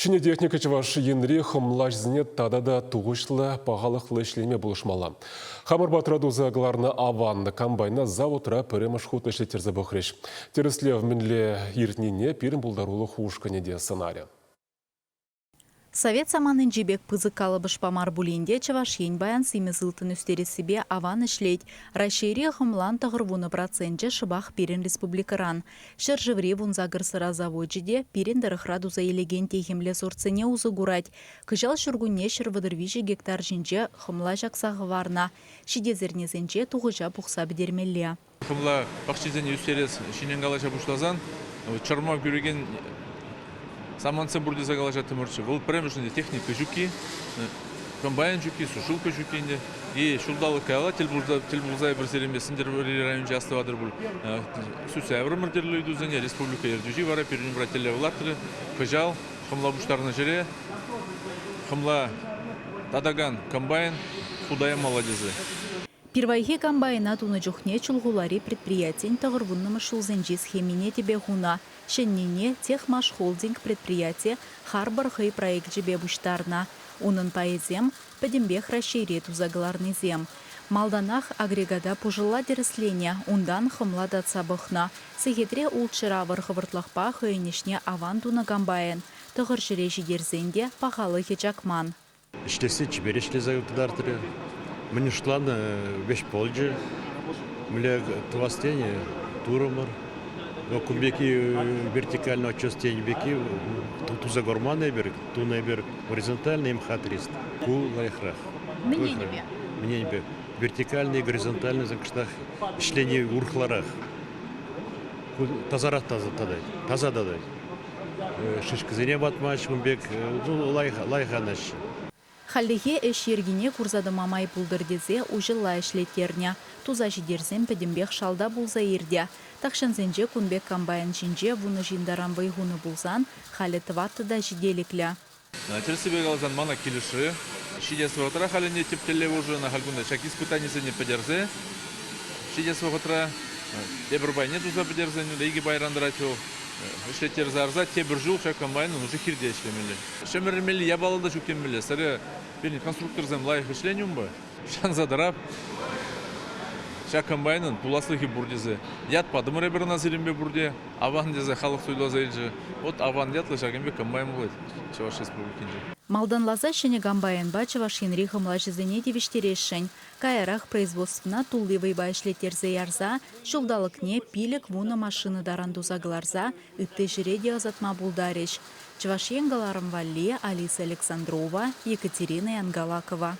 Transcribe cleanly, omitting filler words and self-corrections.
Ҫӗнӗ техника Чӑваш Енри хӑмлаҫсене тата та тухӑҫлӑ, пахалӑхлӑ ӗҫлеме пулӑшмалла. Хамӑр патра туса кӑларнӑ аван комбайна заводра пӗрремӗш хут ӗҫлеттерсе пӑхрӗҫ. Тӗрӗслев мӗнле иртнине пирӗн пултарулӑх ушкӑнӗ те сӑнарӗ. Совет саманинчи пек пысӑк калӑпӑшпа мар пулин те Чӑваш Ен паян симӗс ылтӑн ӳстерессипе аван ӗҫлет. Раҫҫейри хӑмлан 90 проценчӗ шӑпах пирӗн республикӑран. Ҫӗршыври 18 сӑра завочӗ те пирӗн тӑрӑхра туса илекен техӗмлӗ сортсене усӑ курать. Кӑҫал ҫуркунне 133 гектар ҫинче хӑмла ҫакса хӑварнӑ. Ҫитес эрнесенче тухӑҫа пухса пӗтермелле. Хӑмла пахчисене ӳстерес ҫинчен калаҫа пуҫласан чӑрмав кӳрекен самантсем пур тесе калаҫаттӑмӑрччӗ. Вӑл пӗрремӗшӗнче техника ҫукки, комбайн ҫукки, сушилка ҫукки ӗнтӗ. И ҫулталӑк каялла тӗл пулса эпир сирӗнпе Сӗнтӗрвӑрри районӗнче астӑватӑр пуль. Сӳтсе яврӑмӑр тӗрлӗ ыйтусене. Республика ертӳҫи вара пирӗн умра тӗллев лартрӗ. Кӑҫал хӑмла пуҫтарнӑ ҫӗре хӑмла татакан комбайн хута ямалла тесе. Пирвайхи комбайна тунӑ чухне Чулхулари предприятин тӑхӑрвуннӑмӗш ҫулсенчи схемине тӗпе хунӑ. Ҫӗннине Техмашхолдинг предприяти харпӑр хӑй проекчӗпе пуҫтарнӑ. Унӑн пайӗсем пӗтӗмпех Раҫҫейре туса кӑларнисем. Малтанах агрегата пушӑлла тӗрӗсленӗ, унтан хӑмла татса пӑхнӑ. Сехетре ултҫӗр авӑр хӑвӑртлӑхпа хӑйӗн ӗҫне аван тунӑ комбайн. Тӑхӑр ҫӗре ҫитерсен те пахалӑхӗ чакман. Ӗҫлесси чипер ӗҫлесе кӑтартрӗ. Мӗн шутланӑ веҫ пулчӗ. Мӗнле тӑвас тенӗ турӑмӑр. Кун пекки вертикально отчет тенӗ пекки туса курман эпир. Тунӑ эпир горизонтальный МХ-300. Ку лайӑхрах. Мӗн енӗпе? Мӗн енӗпе? Вертикальный, горизонтальный кӑштах ӗҫлени урӑхларах. Ку тасарах татать, таса татать. Шишкӑсене ватмасть ун пек, ну, лайӑх анаҫҫӗ. Хальлӗхе ӗҫ йӗркине курса тӑма май пултӑр тесе уҫӑлла ӗҫлеттернӗ. Туса ҫитерсен пӗтӗмпех шалта пулса иртӗ. Тахҫансенче кун пек комбайн ҫинче вунӑ ҫын таран вӑй хунӑ пулсан, халӗ тӑваттӑ та ҫителӗклӗ. Тӗрӗссипе каласан, мана килӗшрӗ. Ҫитес вӑхӑтра халь ӗнтӗ тӗп тӗллев уже халь кунта ҫак испытанисене пӗтерсе ҫитес вӑхӑтра тепӗр пайне туса пӗтерсен икӗ пайран тӑрать вӑл. Ӗҫлеттерсе арса тепӗр ҫул ҫак комбайнӑн уже хирте ӗҫлемелле. Ҫӗмӗрмелли япала та ҫук темелле. Сӗре пирӗн конструкторсем лайӑх ӗҫленӗ унпа. Шанса тӑрап, ҫак комбайнӑн пуласлӑхӗ пур тесе. Ят патӑмӑр эпир ӑна сирӗнпе пурте. Аван тесе халӑх суйласа илчӗ. Вот аван ятлӑ ҫакӑн пек комбайн пулать Чӑваш Республикинче. Малтанласа ҫӗнӗ комбайнпа Чӑваш Енри хӑмлаҫӑсене тивӗҫтересшӗн. Каярах производствӑна тулли вӑйпа ӗҫлеттерсе ярса ҫулталӑкне пилӗк-вунӑ машина таран туса кӑларса ытти ҫӗре те ӑсатма пултарӗҫ. Чӑваш Ен кӑларӑм валли Алиса Александрова, Екатерина Янгалакова.